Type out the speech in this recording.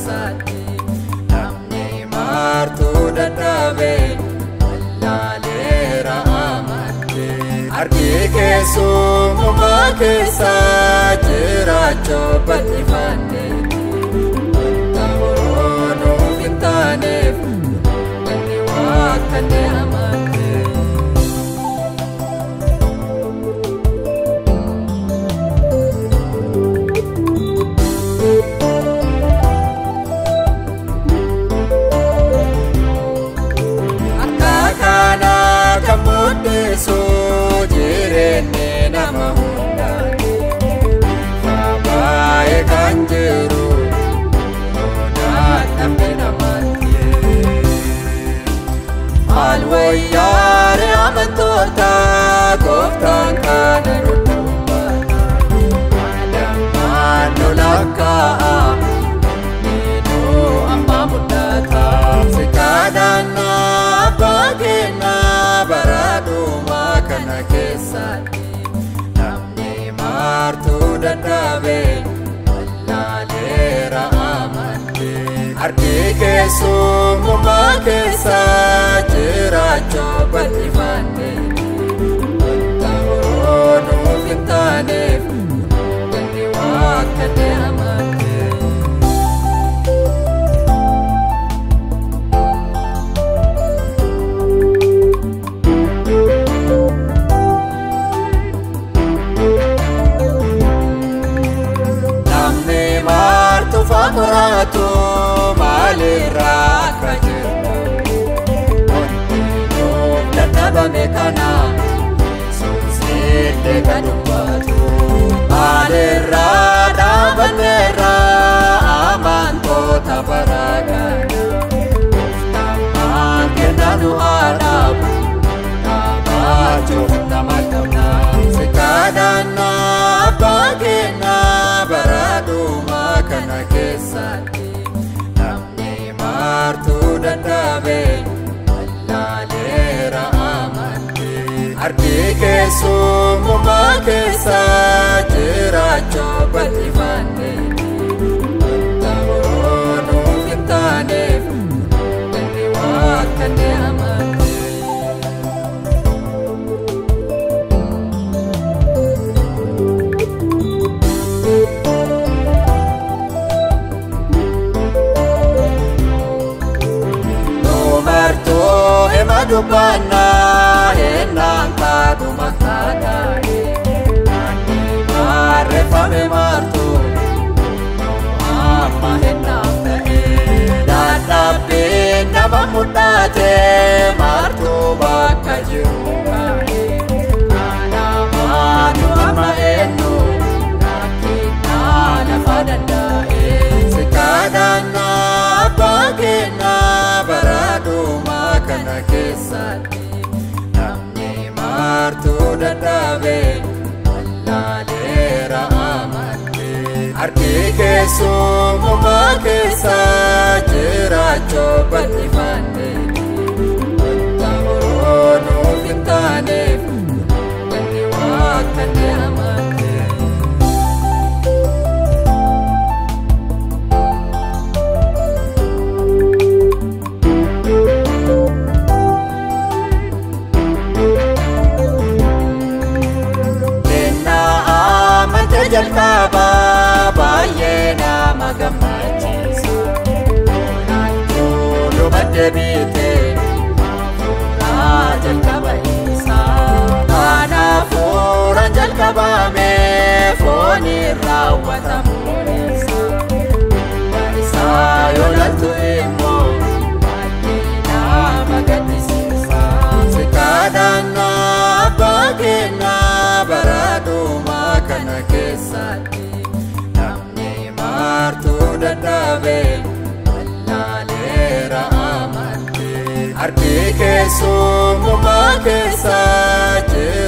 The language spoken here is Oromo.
keessatti namni martuu dadhabee wallaaleera amantee. Argi keessummaa keessa jiraachuu bal'ifanneeti wanta boroonuuf hin taaneef namni waaqanne amantee. Akka kana kan mul'isu jireenyi nama hundaati. Ifa baay'ee kan jiru dadhabne namaatti. Maal wayyaare amantoota gooftaan kana nu dubbata. Adammaan nu lakkaa'a inni amma mul'ata. Si kadhannaa abbaa keenyaa bara dhumaa kana keessatti namni martuu dadhabee wallaaleera amantee. Argi keessummaa keessa jiraachuu bal'ifanneeti wanta boroonuuf hin taaneef namni waaqanne amantee. Namni martuu fakkuraatu maalirraa akka jirtu wanti nuuf dadhabame kana Yesuus illee kan dubbatu. Maalirraa dhaabanneerraa amantoota bara kana gooftaan kenna nu haa dhaabu dhaabachuuf nama qabna. Si kadhannaa abbaa keenyaa bara dhumaa kana keessatti namni martuu dadhabee wallaaleera amantee. Argi keessummaa keessa jiraachuu bal'ifanneeti wanta boroonuuf hin taaneef namni waaqanne amantee. Dubartoo hima dubbannaa hennaan kaadhuma kaataa'e naanni barreeffame martuu amma hennaaf ta'e. Dadhabbiin nama mul'ate martuu bakka jiru kaa'e kanaamaatu amma eenyu rakkinaa lafa danda'e. Si kadhannaa abbaa keenyaa bara dhumaa kana keessatti namni martuu dadhabee wallaaleera amantee. Argi keessummaa keessa jiraachuu bal'ifanneeti wanta boroonuuf hin taaneef namni waaqanne amantee. Kennaa amante jalqabaa baay'ee nama gammachiisa. Olaantuu dubatte biite hafuuraa jalqaba isa. Kan hafuuraan jalqabame fooniin raawwatamuun isa. Isaa yoo laltu immoo baay'ee nama gaddisiisa. Si kadhannaa abbaa keenyaa bara dhumaa kana keessatti namni martuu dadhabee wallaaleera amantee. Argi keessummaa keessa jiraachuu